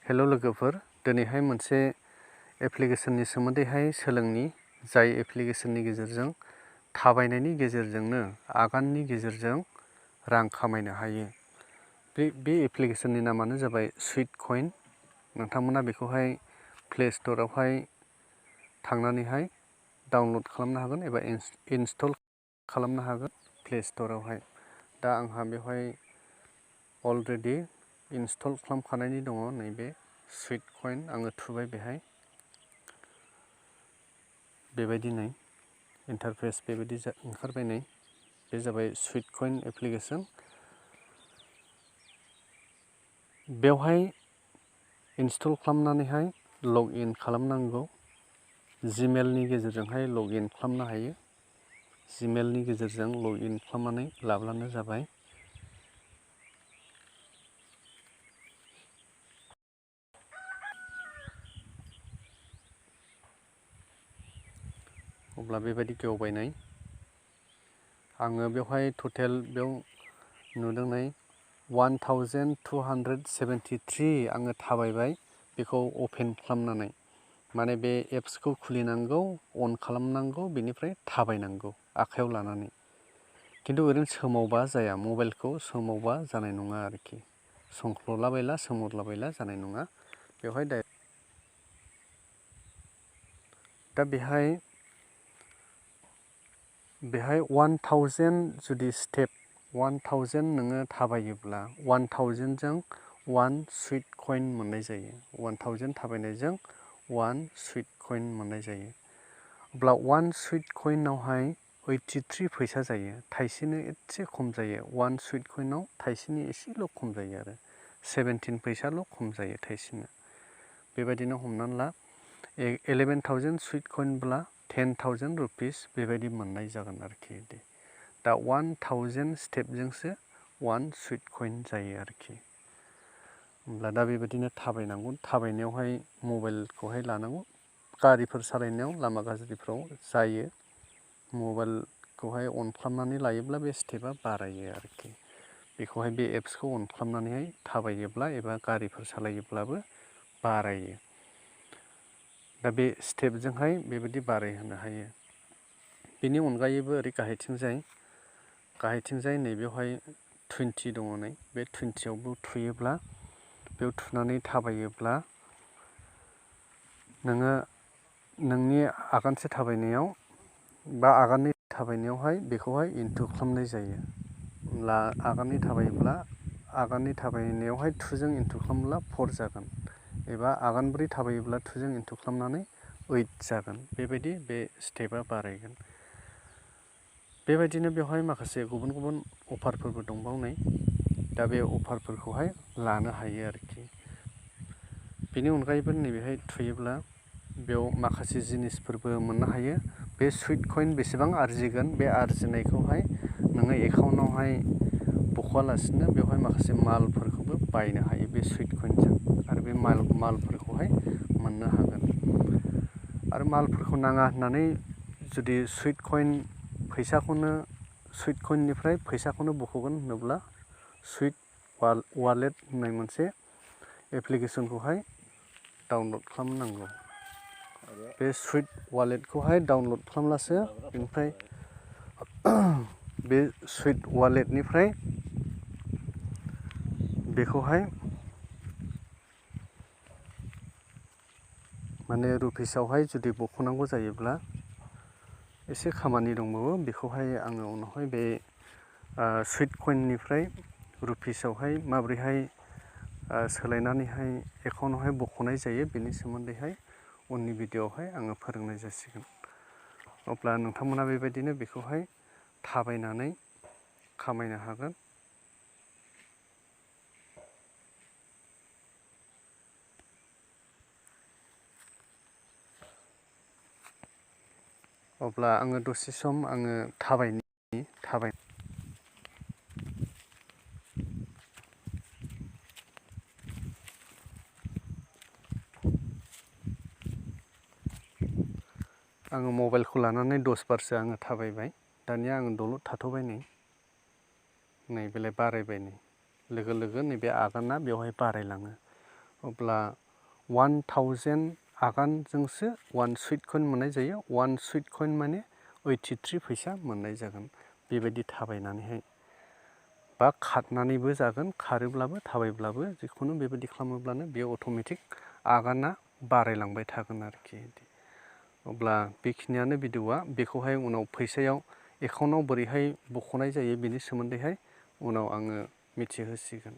हेल' लोगोफोर, दिनैहाय मोनसे एप्लिकेशननि सोमोन्दैहाय सोलोंनि जाय एप्लिकेशननि गेजेरजों थाबायनायनि गेजेरजोंनो आगाननि गेजेरजों रां खामायनो हायो। बे एप्लिकेशननि नामानो जाबाय स्वीट कइन। नोंथांमोना बेखौहाय प्ले स्ट'रावहाय थांनानैहाय डाउनलड खालामनो हागोन एबा इनस्टल खालामनो हागोन प्ले स्ट'रावहाय। दा आंहा बेवहाय अलरेडि इनस्टल खालामखानायनि दङ नैबे स्वीट कइन। आङो थुबाय बेहाय। बेबायदि नै इन्टारफेस बेबायदि ओंखारबाय नै। बे जाबाय स्वीट कइन एप्लिकेशन। बेवहाय इनस्टल खालामनानैहाय लग इन खालामनांगौ। जिमेलनि गेजेरजोंहाय लग इन खालामनो हायो। जिमेलनि गेजेरजों लग इन खालामनानै लाब्लानो जाबाय। अब्ला बेबायदि गेवबायनाय आङो बेवहाय टटेल बेयाव नुदों नै 1273 आङो थाबायबाय बेखौ अपेन खालामनानै। माने बे एप्सखौ खुलिनांगौ, अन खालामनांगौ, बेनिफ्राय थाबायनांगौ आखायाव लानानै। खिन्थु ओरैनो सोमावबा जाया, मबाइलखौ सोमावबा जानाय नङा आरोखि। संख्ल'लाबायला सोमावलाबायला जानाय नङा। बेवहाय दा बेहाय 1000 जुदि स्टेप 1000 नोङो थाबायोब्ला 1000 जों 1 स्वीट कइन मोननाय जायो। 1000 थाबायनायजों 1 स्वीट कइन मोननाय जायो। अब्ला 1 स्वीट कइनावहाय 83 फैसा जायो। थाइसेनो एसे खम जायो। 1 स्वीट कइनाव थाइसेनि एसेल' खम जायो आरो 17 फैसाल' खम जायो थाइसेनो। बेबायदिनो हमनानै ला 11,000 स्वीट कइनब्ला 10,000 रुपिस बेबायदि मोननाय जागोन आरोखि। दा 1000 स्टेपजोंसो 1 स्वीट कइन जायो आरोखि। होमब्ला दा बेबायदिनो थाबायनांगौ। थाबायनायावहाय मबाइलखौहाय लानांगौ। गारिफोर सालायनायाव लामा गाज्रिफ्राव जायो। मबाइलखौहाय अन खालामनानै लायोब्ला बे स्टेपा बारायो आरोखि। बेखौहाय बे एप्सखौ अन खालामनानैहाय थाबायोब्ला एबा गारिफोर सालायोब्लाबो बारायो। दा बे स्टेपजोंहाय बेबायदि बारायहोनो हायो। बेनि अनगायैबो ओरै गाहायथिंजाय नैबेवहाय 20 दङ नै। बे 20आवबो थुयोब्ला, बेयाव थुनानै थाबायोब्ला नोङो नोंनि आगानसे थाबायनायाव बा आगाननै थाबायनायावहाय बेखौहाय इनटु खालामनाय जायो। होमब्ला आगाननै थाबायोब्ला आगाननै थाबायनायावहाय 2जों इनटु खालामब्ला 4 जागोन। एबा आगानब्रै थाबायोब्ला 2जों इनटु खालामनानै 8 जागोन। बेबायदि बे स्टेपा बारायगोन। बेबायदिनो बेवहाय माखासे गुबुन गुबुन अफारफोरबो दंबावनाय। दा बे अफारफोरखौहाय लानो हायो आरोखि। बेनि अनगायैबो नैबेहाय थुयोब्ला बेयाव माखासे जिनिसफोरबो मोननो हायो। बे स्वीट कइन बेसेबां आरजिगोन, बे आरजिनायखौहाय नोङो एकाउन्टावहाय बख'वालासिनो बेवहाय माखासे मालफोरखौबो बायनो हायो बे स्वीट कइनजों। आरो बे मालफोरखौहाय मोननो हागोन। आरो मालफोरखौ नाङा होननानै जुदि स्वीट कइननिफ्राय फैसाखौनो बख'गोन होनोब्ला स्वीट वालेट होननाय मोनसे एप्लिकेशनखौहाय डाउनलड खालामनांगौ। बे स्वीट वालेटखौहाय डाउनलड खालामब्लासो बेनिफ्राय बे स्वीट वालेटनिफ्राय बेखौहाय माने रुपिसावहाय जुदि बख'नांगौ जायोब्ला एसे खामानि दंबावो। बेखौहाय आङो उनावहाय बे स्वीट कइननिफ्राय रुपिसावहाय माबोरैहाय सोलायनानैहाय एकाउन्टावहाय बख'नाय जायो बेनि सोमोन्दैहाय उननि भिडिअ'आवहाय आङो फोरोंनाय जासिगोन। अब्ला नोंथांमोना बेबायदिनो बेखौहाय थाबायनानै खामायनो हागोन। अब्ला आङो दसे सम थाबायनि। आङो मबाइलखौ लानानै 10 बारसो आङो थाबायबाय। दानिया आङो दलद थाथ'बाय नै बेलाय बारायबाय नै। लोगो लोगो नैबे आगाना बेवहाय बारायलाङो। अब्ला 1000 आगानजोंसो 1 सुइट कइन मोननाय जायो। 1 सुइट कइन माने 83 फैसा मोननाय जागोन। बेबायदि थाबायनानैहाय बा खारनानैबो जागोन, खारोब्लाबो थाबायब्लाबो जिखुनु बेबायदि खालामोब्लानो बेयो अट'मेटिक आगाना बारायलांबाय थागोन आरोखि। अब्ला बेखिनियानो भिडिअ'आ। बेखौहाय उनाव फैसायाव एकाउन्टआव बोरैहाय बख'नाय जायो बेनि सोमोन्दैहाय उनाव आङो मिथिहोसिगोन।